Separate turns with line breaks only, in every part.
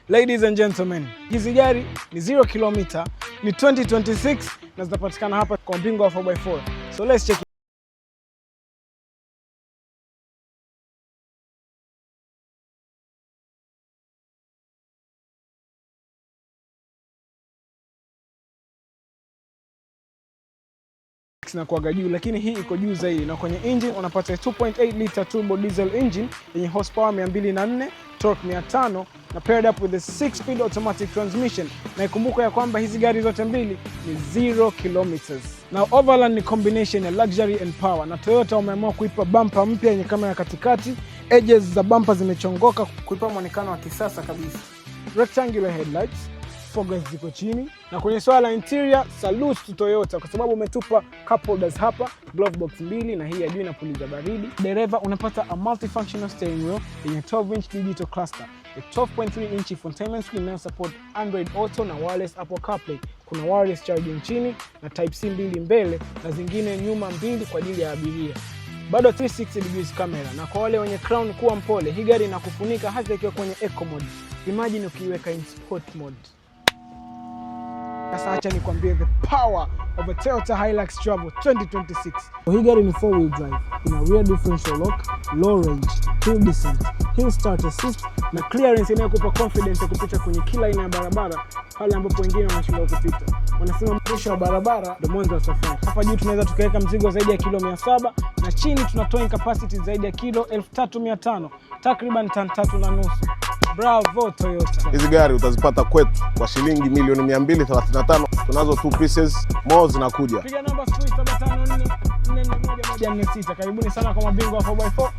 Ladies and gentlemen, hizi gari ni 0 km, ni 2026 na zinapatikana hapa kwa Bingwa 4x4. So let's check zinakuwaga juu, lakini hii iko juu zaidi. Na kwenye engine unapata 2.8 liter turbo diesel engine yenye horsepower 204, torque 500 na paired up with the 6 speed automatic transmission. Na ikumbuka ya kwamba hizi gari zote mbili ni 0 kilometers. Na Overland ni combination ya luxury and power, na Toyota wameamua kuipa bumper mpya yenye kamera katikati. Edges za bumper zimechongoka kuipa mwonekano wa kisasa kabisa. Rectangular headlights, fog lights ziko chini. Na kwenye swala la interior, salute to Toyota kwa sababu umetupa cup holders hapa, glove box mbili na hii ya juu inapuliza baridi. Dereva unapata a multifunctional steering wheel yenye 12 inch digital cluster, a 12.3 inch infotainment screen inayo support Android Auto na wireless Apple CarPlay. Kuna wireless charging chini na type C mbili mbele na zingine nyuma mbili kwa ajili ya abiria. Bado 360 degrees camera, na kwa wale wenye crown kuwa mpole, hii gari inakufunika hasa ikiwa kwenye eco mode. Imagine ukiiweka in sport mode. Sasa acha nikwambie the power of a Toyota Hilux Travel 2026. Hii gari ni four wheel drive, ina rear differential lock, low range, hill descent, hill start assist na clearance inayokupa confidence ya kupita kwenye kila aina ya barabara pale ambapo wengine wanashindwa kupita. Wanasema mwisho wa barabara ndio mwanzo wa safari. Hapa juu tunaweza tukaweka mzigo zaidi ya kilo 700 na chini tuna towing capacity zaidi ya kilo 3500, takriban tani 3.5. Bravo Toyota.
Hizi gari utazipata kwetu kwa shilingi milioni 235. Tunazo two pieces, more zinakuja.
Piga namba 0754 441 146. Karibuni sana kwa Mabingwa wa 4x4.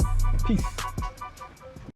Peace.